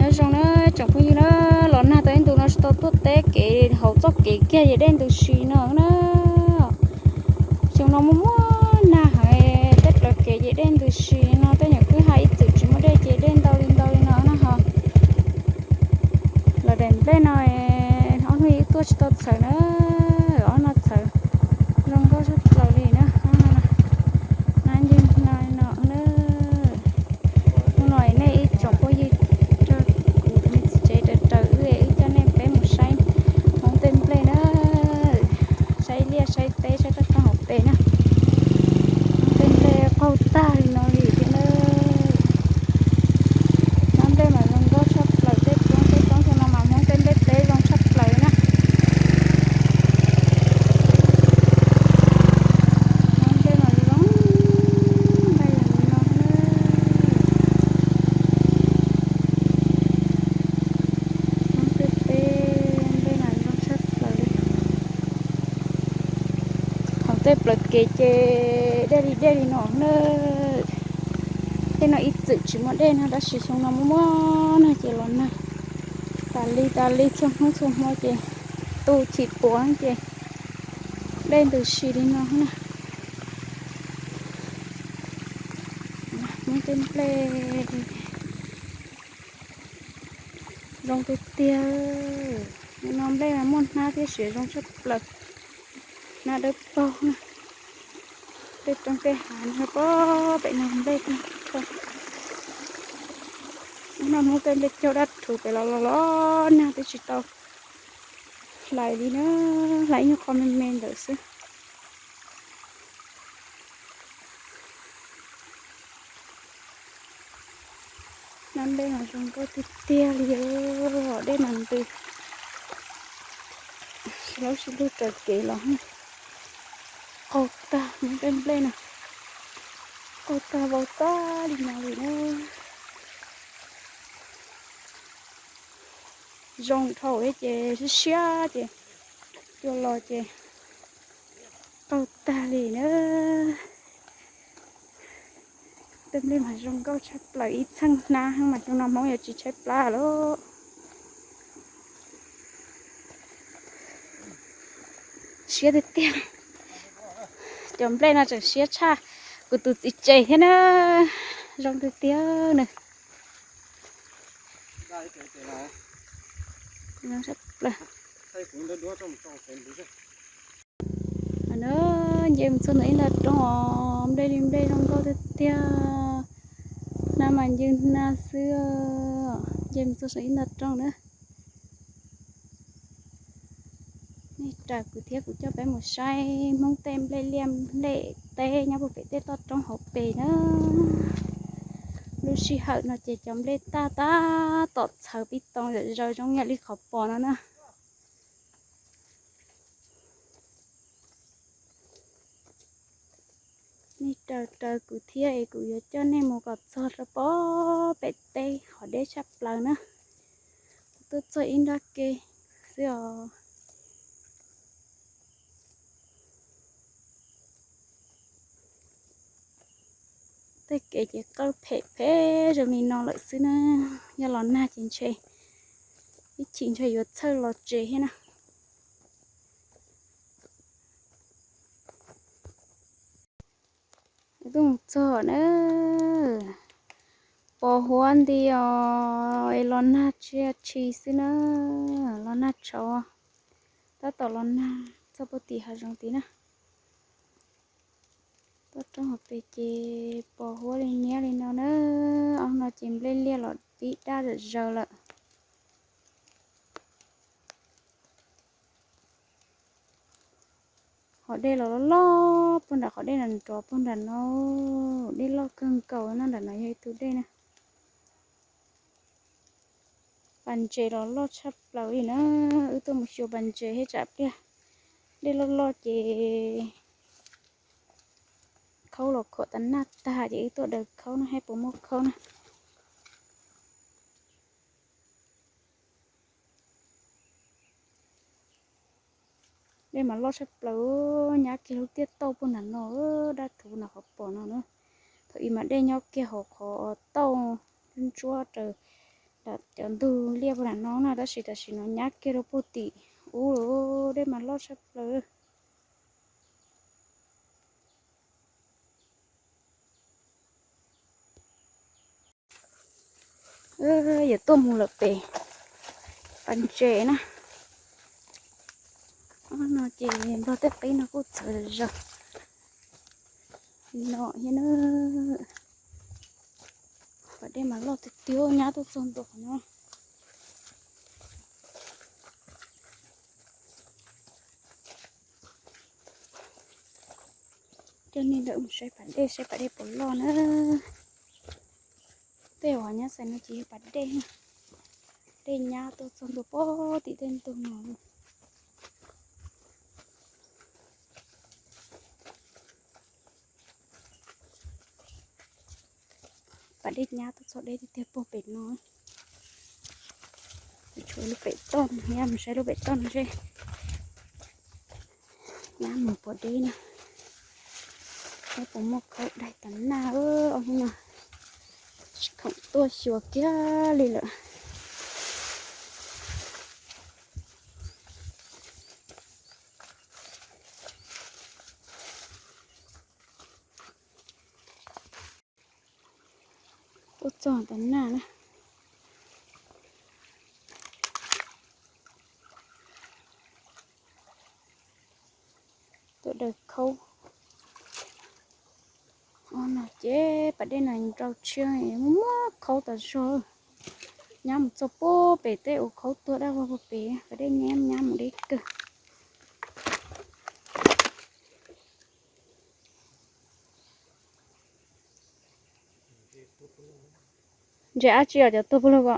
Nyob zoo na tsoom phooj ywg na, los nag tau ib ntus no tsis tau tuaj teb kev hauv txoj kev kiag ces dej ntws si no na. Xyoo no muaj muaj nag heev, tej plawv kev ces dej ntws si no, tej nyuam kwj ha ib txwm tsis muaj dej ces dej ntau li ntau li no na ho. Lawv daim nplej no ob hnub ib tuaj tsis tau txhawv na, ob no txhawv zoo nkauj tshaj plaws li na. Nab ncig no no na. Hnub no nej ib tsoom phooj ywg nrog kuv tus me txiv tsev raws raws wb, wb coj nej peb mus saib Hmoob tej nplej na, saib liaj saib teb saib toj roob hauv pes na. Hmoob tej nplej qaug tag li no li thiab na. Nab nplej mas zoo nkauj tshaj plaws, tej roob tej roob xyoo no mas Hmoob tej nplej teb zoo tshaj plaws na. Nab nplej mas zoo npaum li no na. Hmoob tej teb nplej mas zoo tshaj plaws li. Hauv tej plawv kev ces dej li dej li no na. Tej no ib txwm tsis muaj dej no tab sis xyoo no muaj muaj nag ces los nag tas li tas li, txhua hnub txhua hmo ces tu chim puav ces dej ntws si li no na. Hmoob tej nplej zoo tiag tiag. Nim no nplej mas muaj hnab thiab siav zoo tshaj plaws, hnab dawb paug na. Tej roob tej hav nyob pem no nplej tag. Hnub no Hmoob tej nplej caug dab rhuv pem los los los nag twb tsis tau hlais li na, hlais ib nyuag qho me me ntawd xwb. Nab nplej mas zoo nkauj tiag tiag li, dej mas ntws, laub sib lug raws kev los qaug tag, Hmoob tej nplej no qaug tag vau tag li no li na. Zoo dhau ces siab siab ces cua los ces qaug tag li na. Tej nplej mas zoo nkauj tshaj plaws, ib txheej hnab mas xyoo no Hmoob yuav tsis tshaib plab lawm. Siab tiag tiag, cov nplej no tseem siab tshaj kuv tus txiv tsev thiab na. Zoo tiag tiag na. Nce mus txog ntawm ib nta roob os, nplej li nplej zoo nkauj tiag tiag. Hnab mas ncw hnab xwb, nce mus txog saum ib nta roob na. Nej raws kuv thiab kuv coj peb mus saib Hmoob tej nplej liaj nplej teb nyob puag pem tej toj roob hauv pes na. Lub sij hawm no ces cov nplej taj tab tom txhawv pib too zom zaws zoo yam li qhov pos no na. Nej raws raws kuv thiab es kuv yuav coj nej mus kom txog rau pem teb qhov deb tshaj plaws na. Kuv tuaj txog ib nrab ke xwb os. Tej kev ces qawj phem phem zoo li no lawm xwb na. Yog los nag ces ntshe ib chim ntshe yuav txhawj los tsev thiab na. Tuaj mus txog na, pos huab nti os, es los nag tsis tshis xwb na, los nag tshauv, tab tom los nag txog puag tim hav zoov tid na. Toj roob hauv pes ces pos huab li niab li no na, ob no ces nplej liaj los pib daj zom zaws lawm. Qhov dej los loj loj puag nram, qhov dej nrov nrov puag nram no, dej loj kawg nkaus no, nram no yog ib tug dej na. Pas ntses los loj tshaj plaws li na, wb tuaj mus xyuas pas ntses thiab tsam pliag dej loj loj ces khaub los khuam tas naj tag ces wb tuaj daws khaub no, saib puas muaj khaub na. Dej mas loj tshaj plaws, nyab kiag lub tiaj tauj puag nram no, dab thuv nram qhov pos no na. Thaum ub mas dej nyob kiag hauv qhov tauj ntsuab raws Cov ntug liaj puag nram no na, tab sis tam sim no nyab kiag rau puag tim ub, dej mas loj tshaj plaws. Yuav tuaj mus lawm pem pas ntses na. Ob no ces nplog tej qib no kuj txhawv zom zaws no thiab na. Pas dej mas loj tiag tiag, nyab tuaj txog ntua qhov no. Coj nej lawm mus saib pas dej, saib pas dej puas loj na. Tej uas nyab xaim no ces yog pas dej, dej nyab tuaj txog ntua puag tim tej ntug no. Pas dej nyab tuaj txog deb tiag tiag puag pem no. Tshuav lub pem toj no, nyab mus saib lub pem toj no seb nyab mus puas deb na. Saib puas muaj khaub daig tas naj. Ob hnub no khoom tuaj xyuas kiag li lawm. Tuaj txog tas naj na. Tuaj daws khaub. Ob no ces pas dej no nrau tshiab, muaj muaj khaub tas zog. Nyab mus txog puag pem tej uas khaub tuag daj vog puag pem, pas dej nyab nyab mus deb kawg. Ntses dab tsi os, cov tuag puag lug ko?